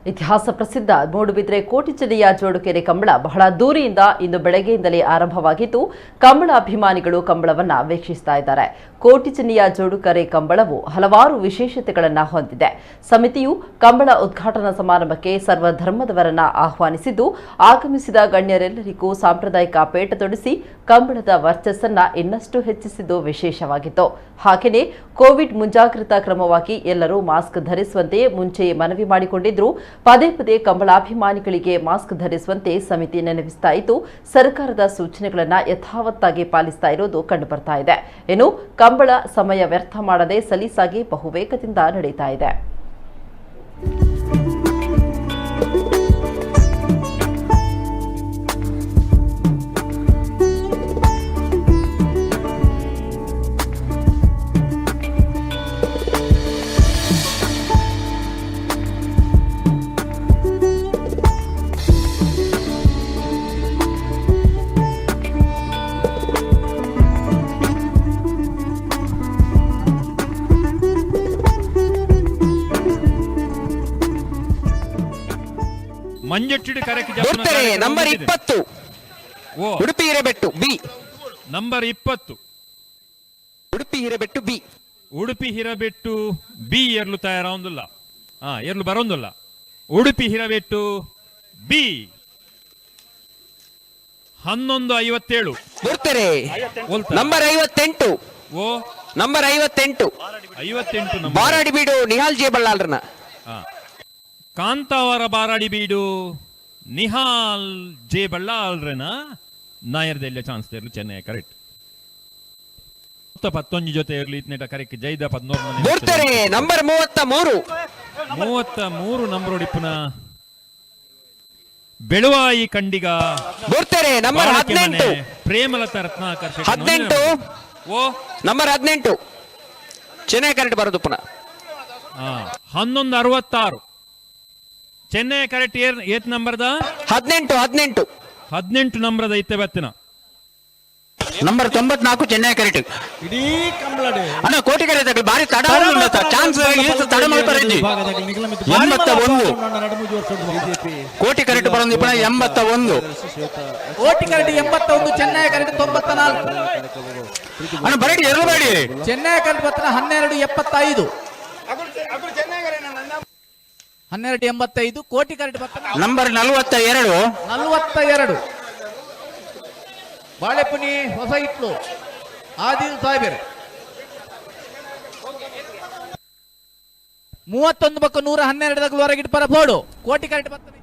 ಇತಿಹಾಸ ಪ್ರಸಿದ್ಧ ಮೂಡುಬಿದ್ರೆ ಕೋಟಿಚೆನ್ನೆಯ ಜೋಡುಕೆರೆ ಕಂಬಳ ಬಹಳ ದೂರಿಯಿಂದ ಇಂದು ಬೆಳಗ್ಗೆಯಿಂದಲೇ ಆರಂಭವಾಗಿದ್ದು, ಕಂಬಳ ಅಭಿಮಾನಿಗಳು ಕಂಬಳವನ್ನ ವೀಕ್ಷಿಸ್ತಾ ಇದ್ದಾರೆ. ಕೋಟಿಚೆನ್ನೆಯ ಜೋಡುಕೆರೆ ಕಂಬಳವು ಹಲವಾರು ವಿಶೇಷತೆಗಳನ್ನು ಹೊಂದಿದೆ. ಸಮಿತಿಯು ಕಂಬಳ ಉದ್ಘಾಟನಾ ಸಮಾರಂಭಕ್ಕೆ ಸರ್ವಧರ್ಮದವರನ್ನ ಆಹ್ವಾನಿಸಿದ್ದು, ಆಗಮಿಸಿದ ಗಣ್ಯರೆಲ್ಲರಿಗೂ ಸಾಂಪ್ರದಾಯಿಕ ಪೇಟ ತೊಡಿಸಿ ಕಂಬಳದ ವರ್ಚಸ್ಸನ್ನ ಇನ್ನಷ್ಟು ಹೆಚ್ಚಿಸಿದ್ದು ವಿಶೇಷವಾಗಿತ್ತು. ಹಾಗೆಯೇ ಕೋವಿಡ್ ಮುಂಜಾಗ್ರತಾ ಕ್ರಮವಾಗಿ ಎಲ್ಲರೂ ಮಾಸ್ಕ್ ಧರಿಸುವಂತೆ ಮುಂಚೆಯೇ ಮನವಿ ಮಾಡಿಕೊಂಡಿದ್ರು. ಪದೇ ಪದೇ ಕಂಬಳಾಭಿಮಾನಿಗಳಿಗೆ ಮಾಸ್ಕ್ ಧರಿಸುವಂತೆ ಸಮಿತಿ ನೆನಪಿಸ್ತಾ ಇದ್ದು, ಸರ್ಕಾರದ ಸೂಚನೆಗಳನ್ನು ಯಥಾವತ್ತಾಗಿ ಪಾಲಿಸ್ತಾ ಇರೋದು ಕಂಡುಬರ್ತಾ ಇದೆ. ಇನ್ನು ಕಂಬಳ ಸಮಯ ವ್ಯರ್ಥ ಮಾಡದೆ ಸಲೀಸಾಗಿ ಬಹುವೇಗದಿಂದ ನಡೀತಾ ಇದೆ. ಮಂಜಟ್ಟಿಡು ಕರೆಕ್ ಬರ್ತಾರೆ number 20 Udupi Hirebettu B number 20 Udupi Hirebettu B Udupi Hirebettu B ಎರ್ಲು ತಯಾರಾವೊಂದುಲ್ಲ, ಎರ್ಲು ಬರೋಂದುಲ್ಲ. ಉಡುಪಿ ಹಿರಬೆಟ್ಟು ಬಿ 11:57 ಬರ್ತಾರೆ ನಂಬರ್ 58 ಓ ನಂಬರ್ 58 58 ನಂಬರ್ ಬಾರಾಡಿ ಬೀಡು ನಿಹಾಲ್ ಜೆ ಬಳ್ಳಾಲ್ರನ. ಕಾಂತಾವರ ಬಾರಾಡಿ ಬೀಡು ನಿಹಾಲ್ ಜೆ ಬಳ್ಳಾಲ್ರೆನ ನಾಯರ್ದೆಲ್ಲ ಚಾನ್ಸ್ ಇರಲು ಚೆನ್ನೈ ಕರೆಕ್ಟ್ ಪತ್ತೊಂಜಿ ಜೊತೆ ಇರಲಿ ಇತ್ನೇಟ ಕರೆಕ್ಟ್ ಜೈದ 14 ಬರ್ತಾರೆ ನಂಬರ್ 33 33 ನಂಬರ್ ಒಡಿಪುನ ಬೆಳುವಾಯಿ ಕಂಡಿಗ ಬರ್ತಾರೆ ನಂಬರ್ ಬಾಳಕೆ ಮನೆ 18 ಪ್ರೇಮಲತಾ ರತ್ನಾಕರ್ ಶೆಟ್ಟಿ 18 ಓ ನಂಬರ್ 18 ಚೆನ್ನೈ ಕರೆಕ್ಟ್ ಬರೋದು ಪುನಃ. 11:66 ಚೆನ್ನೈ ಕರೆಕ್ಟ್ ಏರ್ ಏತ್ ನಂಬರ್ದ 18 18 18 ನಂಬರ್ದ ಇತ್ತೆ ಬತ್ತಿನ ನಂಬರ್ 94 ಚೆನ್ನೈ ಕರೆಕ್ಟ್ ಇಡೀ ಕಂಬಳಡೆ ಅಣ್ಣ ಕೋಟಿ ಕರೆ ಬಾರಿ ತಡ ಚಾನ್ಸ್ ತಡ ಮಾಡ್ತಾರೆ ಇಜ್ಜಿ. 81 ಕೋಟಿ ಕರೆಕ್ಟ್ ಬರೋದು ಪುನಃ 81 ಕೋಟಿ ಕರಡಿ 81 ಚೆನ್ನೈ ಕರಡಿ 94 ಅಣ್ಣ ಬರಡಿ ಎರಡು ಬೇಡಿ ಚೆನ್ನೈ ಕರಡಿ ಪತ್ರ 12:75 12:85 ಕೋಟಿ ಕರಡಿ ಪತ್ರ ನಂಬರ್ 42 42 ಬಾಳೆಪುನಿ ಹೊಸ ಇಟ್ಲು ಆದಿಲ್ ಸಾಹೇಬರು 31 ಬಕ್ಕ 112 ಹೊರಗಿಟ್ಟು ಪರ ಬೋಡು ಕೋಟಿ ಕರಡಿ ಪತ್ರ.